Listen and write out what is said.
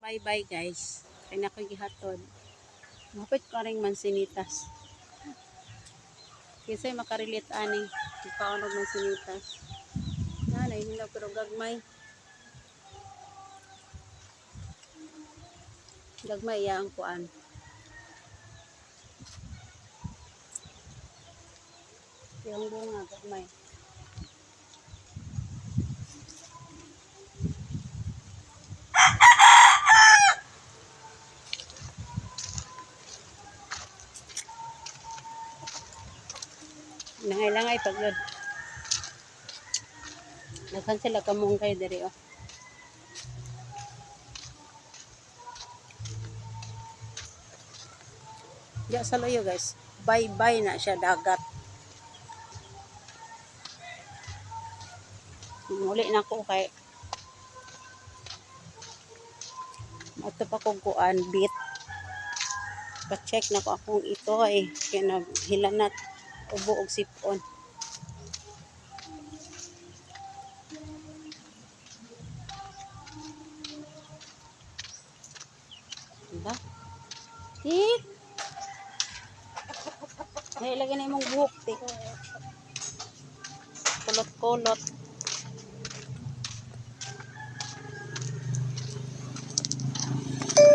Bye bye, guys. Kay na ko'y gihatod. Mapit ko ring mansinitas. Kinsay makarelate ani, mukaon og mansinitas. Na, nahihilaw pero gagmay. Gagmay iya ang kuan. Yung bunga gagmay. Nangailangan pag yun. Naghan sila kamunggay diri oh. Diya sa layo, guys. Bye bye na siya dagat. Muli na ko kay ato pa kong kuan bit. Pa-check na ko akong ito ay kaya na hilanat ubo og sipon. Diba? Tik! Ay, ilagay na imong buhok, tik. Kulot-kulot.